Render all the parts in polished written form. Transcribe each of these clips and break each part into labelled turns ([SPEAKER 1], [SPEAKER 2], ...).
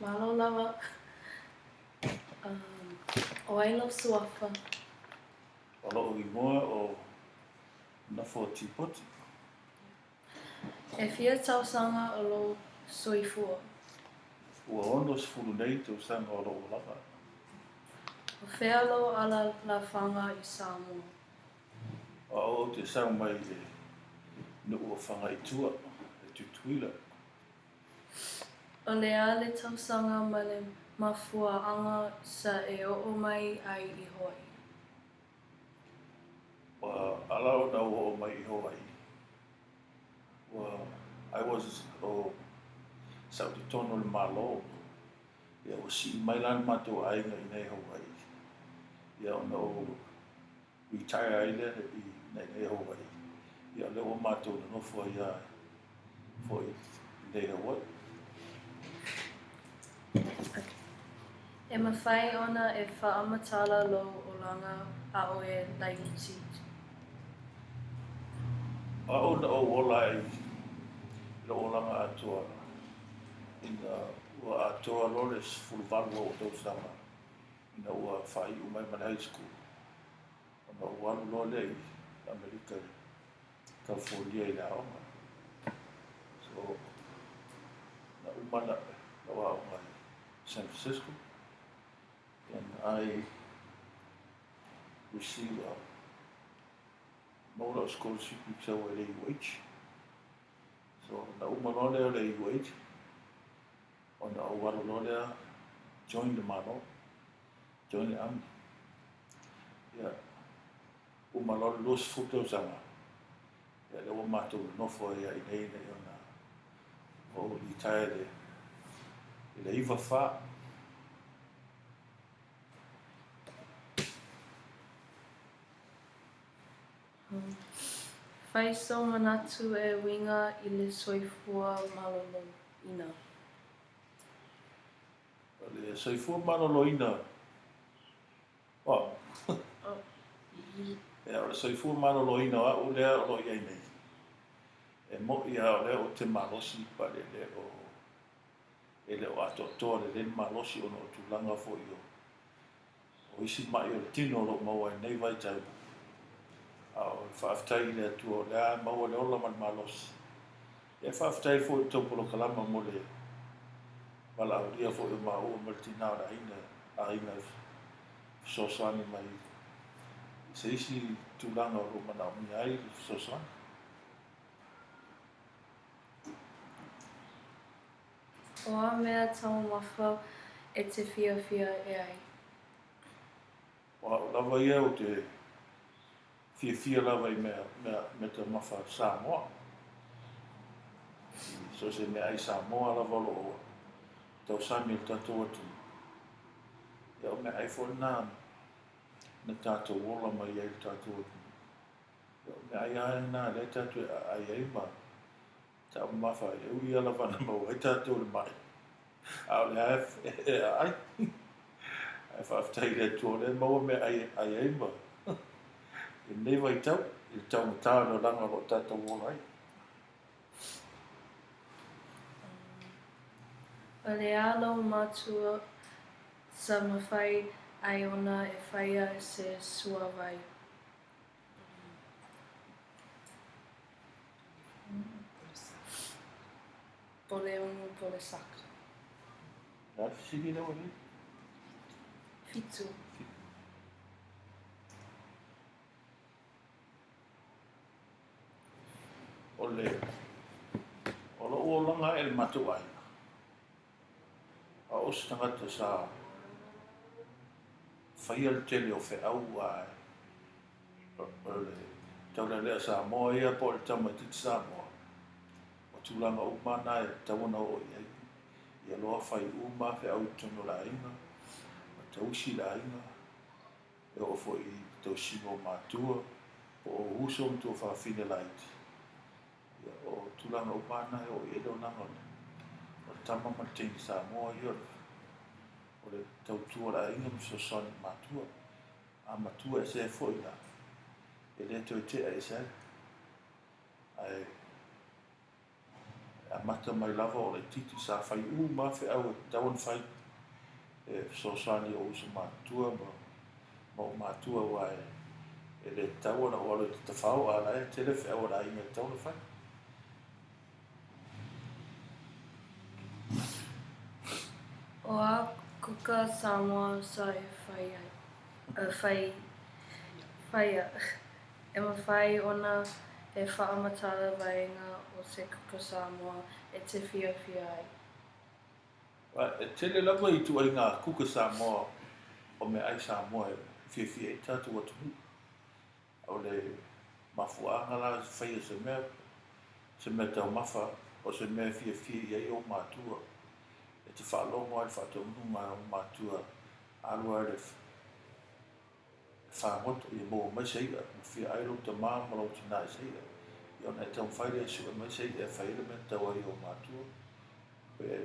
[SPEAKER 1] Malo lava. O ai lou suafa?
[SPEAKER 2] O loʻu inoa o Nafo Tipoti.
[SPEAKER 1] E fia tausaga o lou soifua?
[SPEAKER 2] Ua 60 nei tausaga o loʻu olaga.
[SPEAKER 1] O fea lou alalafaga i Samoa?
[SPEAKER 2] O au ou te sau mai i le nuu o Fagaitua, i Tutuila.
[SPEAKER 1] O le a le tausaga ma le mafuaaga sa e oo mai ai i Hawaii?
[SPEAKER 2] Ua ala ona ou oo mai i Hawaii, ua I was o sa ou i totonu o le Malo, ia ua sii mai la le matou aiga i inei i Hawaii, ia ona ou retire ai lea i inei i Hawaii, ia o lea ua matou nonofo ai lava foi i inei i Hawaii.
[SPEAKER 1] E mafai ona e faamatala lou olaga a o e laiti?
[SPEAKER 2] O au na ou ola ai i lou olaga atoa ina ua atoa loa le 18 o ou tausaga ina ua faaiu mai ma le high school ona ou alu loa lea i Amerika i California i le aoga. So, na uma lau aoga i San Francisco and I received a maua lau scholarship i sau ai le UH. So, na uma loa lea o le UH, ona ou alu loa lea join le Malo, join le Army. Ia, uma loa le 20 tausaga, ia lea ua matou nonofo ai lava i inei ina ia ona ou retire i le 94.
[SPEAKER 1] Fai sou manatu e uiga i le soifua maloloina.
[SPEAKER 2] O le soifua maloloina o au. Ia, o le soifua maloloina o au lea o lo o i ai nei, e moni lava o lea ou te malosi but e le o, e le o atoatoa lelei le malosi ona o tulaga foi o O isi maʻi o le tino o lo o maua ai nei vaitau, a o le faafetai i le Atua o lea e maua le ola ma le malosi. E faafetai foi i le tou polokalama mo le valaaulia foi o maua ma le tina o le aiga, aiga e fesoasoani mai i se isi tulaga o lo o manaomia ai le fesoasoani.
[SPEAKER 1] O a mea taumafa e te fiafia e ai?
[SPEAKER 2] O au lava ia ou te fiafia lava i mea, mea, mea taumafa Samoa. I so o se meaai Samoa lava o lo o tausami e le tatou atunuu. Ia o meaai foi lena na tatou ola mai ai i le tatou atunuu. Ia o meaai lava lena lea tatou e aai ai ma Taumamafa ai, e ui lava na maua ai tatou i le maʻi, a o lea e aai. Ae faafetai i le Atua o lea e maua meaai e ai ai ma i lenei vaitau, i le taugata o le olaga o lo o tatou ola ai.
[SPEAKER 1] O le a lou matua sa mafai ai ona e faia se suavai? Po le unu po le saka.
[SPEAKER 2] O le a le fesili lea ua i ai?
[SPEAKER 1] Fitu.
[SPEAKER 2] O le o lou olaga ae i le matou aiga, a o se tagata sa faia le tele o feau ae o le taulealea Samoa ia po o le tamaitiiti Samoa, o tulaga uma na e tatau ona oo i ai. Ia loa fai uma feau i totonu o le aiga, ma tausi le aiga, e oo foi i le tausiga o matua, po o uso ma tuafafine laiti. Ia, o tulaga uma lava na e oo i ai le olaga o le tama ma le teine Samoa ia, o le tautua o le aiga ma fesoasoani i matua. A matua ese ai foi la, e le toe tea ese ai. Ae E amata mai lava o laitiiti sa fai uma lava feau e tatau ona fai e fesoasoani i ou uso matutua ma ma ou matua aua e le tatau ona ou alu e tatafao a o la e tele feau a le aiga e tatau ona fai.
[SPEAKER 1] O a kuka Samoa sa e fai ai, fai, faia. E mafai ona e faamatala vaega o se kuka Samoa e te fiafia ai.
[SPEAKER 2] E tele lava ituaiga kuka Samoa o meaai Samoa e fiafia ai tatou atunuu. O le mafuaaga la faia se mea, se mea taumafa, o se mea e fiafia i ai ou matua. E te faalogo lava i le faataunuga a ou matua, alu lava i le fagota ia maua mai se i'a, ua fia ai lou tamā ma lou tinā i se i'a, ia ona e taumafai lea e sue mai se i'a e fai ai le mea e tatau ai i ou matua, pe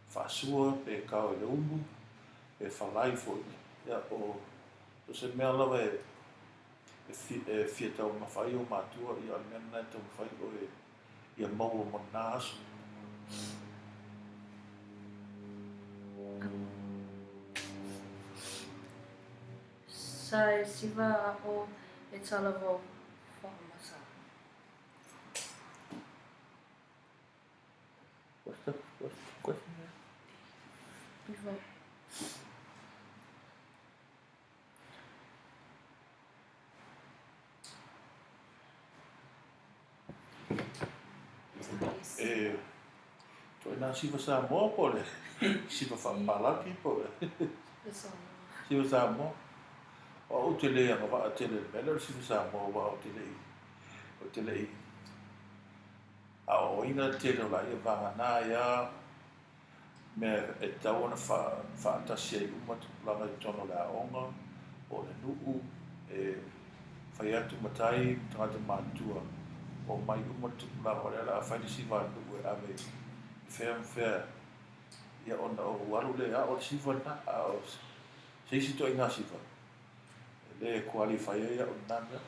[SPEAKER 2] faasua, pe kao i le ulu, pe falai foi, ia o se mea lava e e fia taumafa ai ou matua, ia o le mea lena e taumafai oe ia maua mo lena aso.
[SPEAKER 1] Sa e siva aʻo e talavou whaamata.
[SPEAKER 2] What's the, what's the question there?
[SPEAKER 1] Before.
[SPEAKER 2] E toe nā siva Samoa po o le siva faapapalagi po o le siva Samoa. O au ou te le agavaa tele i le mea lea o le siva Samoa aua ou te le i, ou te le i aoaoina le tele o laia vagana ai a mea e tatau ona faatasi ai uma tupulaga i totonu o le aoga po o le nuu e fai atu matai ma tagata matutua omai uma le tupulaga o lea o le a fai le siva a le nuu e ave i fea ma fea ia ona ou alu lea e ao le siva lena a o se isi ituaiga siva e le qualify ai au i lena mea.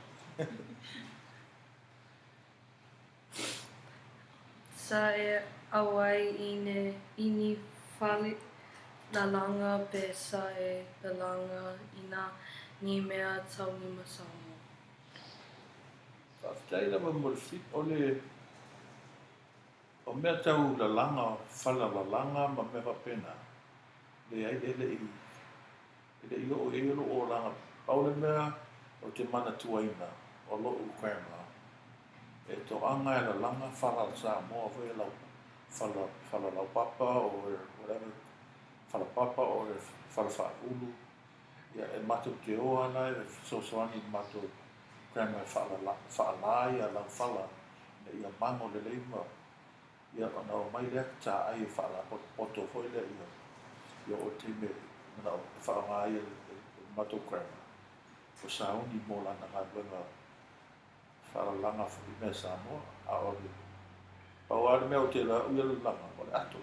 [SPEAKER 1] Sa e auai i ne i ni fale lalaga pe sa e lalaga i na ni mea taulima Samoa.
[SPEAKER 2] Faafetai lava mo le feed. O le o mea tau lalaga, fala lalaga ma mea faapena, leai e le i e le i oo i ai lou olaga. Pau le mea ou te manatuaina o loʻu grandma, e toaga e lalaga fala Samoa foi e lau fala fala laupapa or whatever fala papa or fala faaulu ia e matou te o a la e fesoasoani i le matou grandma e faalala faalā ia lau fala ina ia mago lelei ma Ia, ona omai lea taai e faalapotopoto foi lea ia, ia oo i le taimi e manao e faaaoga ai e le matou grandma ua sauni mo lana galuega faalalaga foi i mea Samoa. A o le pau lava le mea ou te iloa au ia lalaga, o le ato.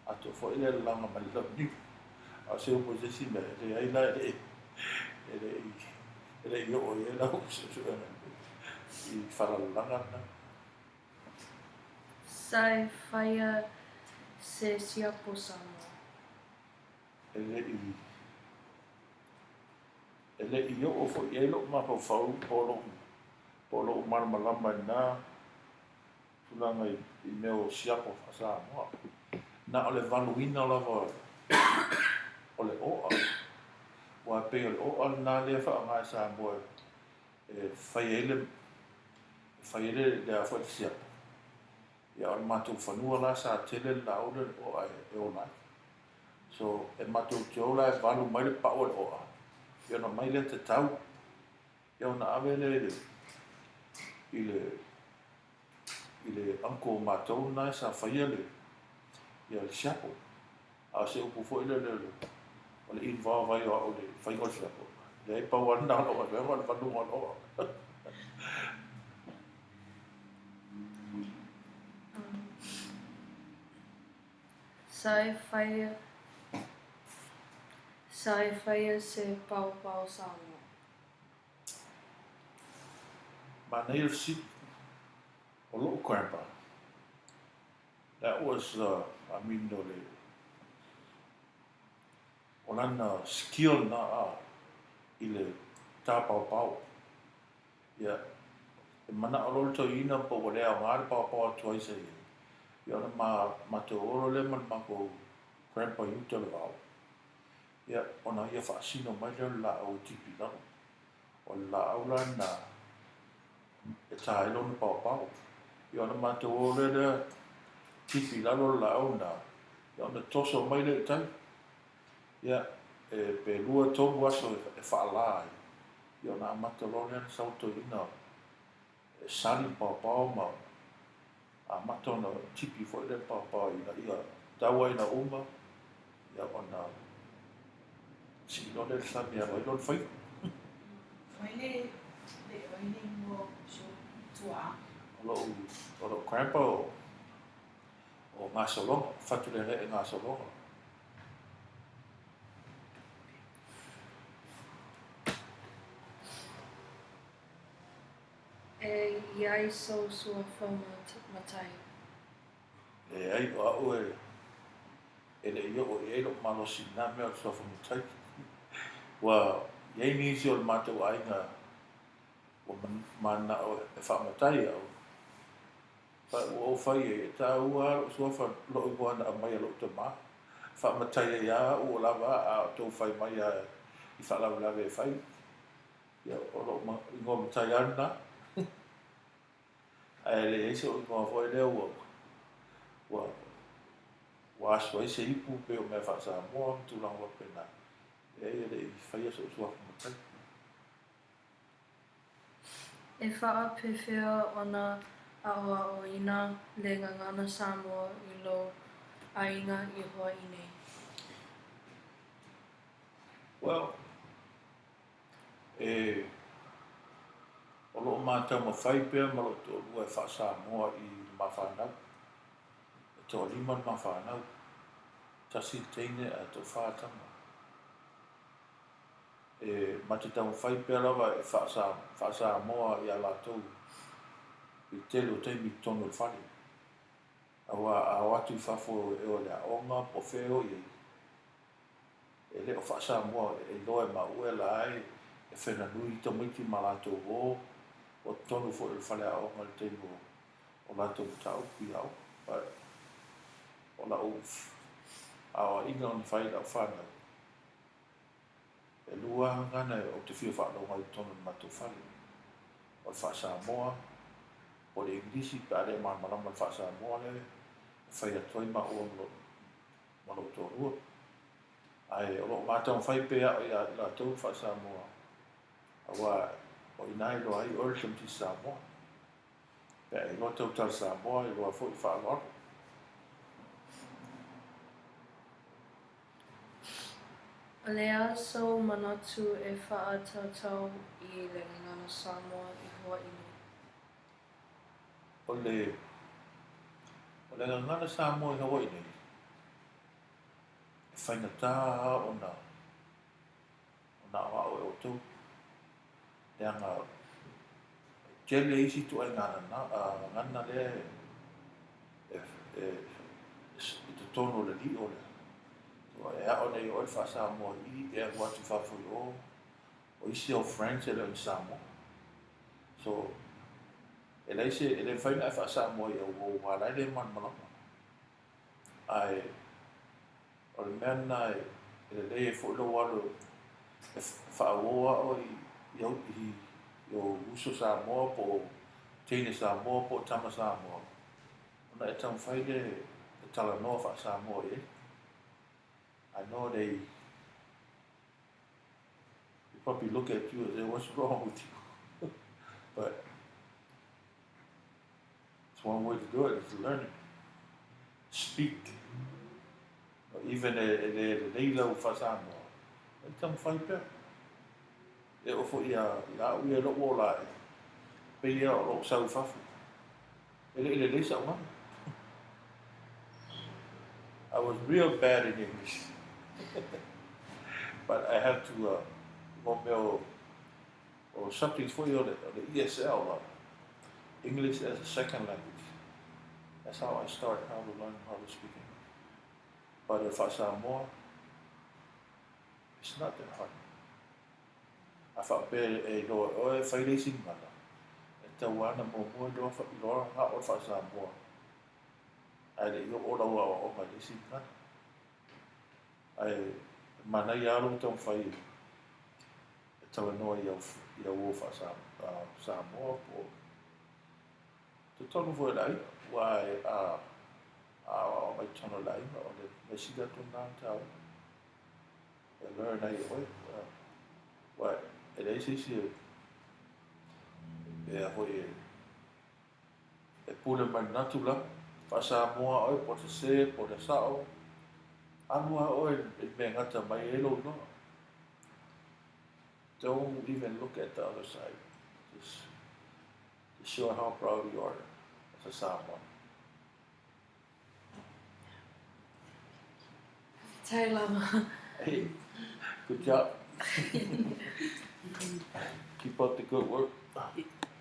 [SPEAKER 2] Ato foi lea e lalaga mai le launiu. A o se upu i se isi mea, e leai la e le i, e le i, e le i oo i ai lau suesuega i faalalalaga lena.
[SPEAKER 1] Sa e faia se siapo Samoa.
[SPEAKER 2] E le i, e le i oo foi i ai loʻu mafaufau po o loʻu, po o loʻu malamalama i lena tulaga i, i mea o siapo faa-Samoa. Na o le valuina lava o le oʻa, aua e pei o le oʻa lena lea e faaaoga e Samoa e fai ai le, e fai ai le, le a foi le siapo. Ia o le matou fanua la sa tele le laau lea o le oa e ola ai. So e matou te o la e valu mai le pau o le oa, ia ona omai lea tatau, ia ona ave lea i le, i le, i le uncle o matou lena sa faia le, ia le siapo. A o se upu foi lele o le involve ai o au i le faiga o le siapo, leai, pau lava lena o lau galuega o le valuga o le oa.
[SPEAKER 1] Sa e faia, sa e faia se paopao Samoa.
[SPEAKER 2] Manaia le fesili o lou grandpa. That was I mean o le o lana skill na a i le tāpaopao. Ia, e manaʻo loa le toeaina po ua le aoga le paopao atu ai sa i ai, ia ona ma, matou o loa lea ma le makou grandpa i uta o le vao, ia, ona ia faasino mai lea o le laau e tipi i lalo. O le laau la lena e tā ai lona paopao. Ia ona matou o lea lea tipi i lalo le laau lena, ia ona toso mai lea i tai. Ia, e pe lua tolu aso e faalā ai, ia ona amata loa lea ona sau le toeaina e sali le paopao ma amata ona tipi foi lea le paopao ina ia tau ai ina uma, ia ona sii loa lea i le sami e alu ai lona faiva.
[SPEAKER 3] Mai le le o ai le igoa o si ou tuaa?
[SPEAKER 2] O lou, o lou grandpa o, o Gasologa, Fatulele'e Gasologa.
[SPEAKER 1] E i ai sou suafa matai.
[SPEAKER 2] Leai, o a'u e e le i oo i ai lo'u malosi i nā mea o le suafa matai. Ua i ai nisi o le matou aiga ua mana'o e faamatai a'u, but ua ou fai i ai, e tāua lava lo'u suafa, lo'u igoa na aumai e lo'u tamā. Faamatai ai lava a'u ua lava a, a o tou fai mai lava i faalavelave e fai. Ia, o lo'u igoa matai lava lenā. Ae leai so'u igoa foi lea ua ua ua asu ai se ipu pei o mea faa-Samoa ma tulaga faapena. Leai e le i faia so'u suafa matai.
[SPEAKER 1] E faapefea ona aʻoaʻoina le gagana Samoa i lou aiga i Hawaii nei?
[SPEAKER 2] Well, E, o lo o ma taumafai pea ma lou toalua e faa-Samoa i le ma fanau. E toalima le ma fanau, tasi le teine ae toafa tama. E ma te taumafai pea lava e faa-Samoa iā latou i le tele o taimi i totonu o le fale. Aua a o atu i fafo e o i le aoga po o fea e o i ai, E le o faa-Samoa e iloa e maua e la e fena nui tamaiti ma latou uō o totonu foi o le faleaoga i le taimi o latou mataupu i aoga. But o la'u aoaiga ona fai i la'u fanau, e lua lava gagana ou te fia faalogo ai i totonu o le matou fale, o le faa-Samoa po o le Igilisi pe a le malamalama i le faa-Samoa lea e fai atu ai maua ma lou toalua. Ae o lo o ma taumafai pea e aʻo iā i latou le faa-Samoa, aua o i ina e iloa ai oe le tamaitiiti Samoa. Pe a e iloa tau tala Samoa, e iloa foi le faaaloalo.
[SPEAKER 1] O le a sou manatu e faatatau i le gagana Samoa i Hawaii nei?
[SPEAKER 2] O le, o le gagana Samoa i Hawaii nei, e faigata lava ona, ona aoao e outou, leaga e tele isi ituaiga gagana lea e, e, i totonu o le lio lea. So, e aʻo nei oe le faa-Samoa i i, e alu atu i fafo i o, o isi au friends e le o ni Samoa. So, e leai se, e le mafai ona e faa-Samoa i au uō aua la e le malamalama. Ae o le mea lena e lelei ai foi lou alu e faauō lava oe i au i ou uso Samoa po o teine Samoa po o tama Samoa ona e taumafai lea e talanoa faa-Samoa i ai. I know they they probably look at you and say, what's wrong with you? But it's one way to do it, is to learn it. Speak. Even e, e le lelei lau faa-Samoa, e taumafai pea. E oo foi ia, ia au ia i lou ola ae, pei ia o lou sau i fafo. E le i lelei sa'u gagana. I was real bad in English. But I have to, uh, mo mea o, o subjects foi o le, o le ESL, uh, English as a Second Language. That's how I start how to learn how to speak English. But le faa-Samoa, it's not that hard. A faapea e iloa e oe e fai le isi gagana, e tatau lava ona muamua iloa iloa ga'o le faa-Samoa ae le i oo lau aoaoga i le isi gagana. Ae manaia lava lou taumafai e talanoa i au i au uo faa-Samoa po o totonu foi o le aiga, aua a aoao mai totonu o le aiga, o le mea sili atu lena ona taua e learn ai e oe. Aua e leai se isi e a foi e pule mai lena tulaga. Faa-Samoa oe po o le sese po o le sao, alu lava oe i le mea e gata mai ai lou iloa. Don't even look at the other side. Just, just show how proud you are as a Samoan.
[SPEAKER 1] Faafetai lava.
[SPEAKER 2] Hey, good job. Keep up the good work.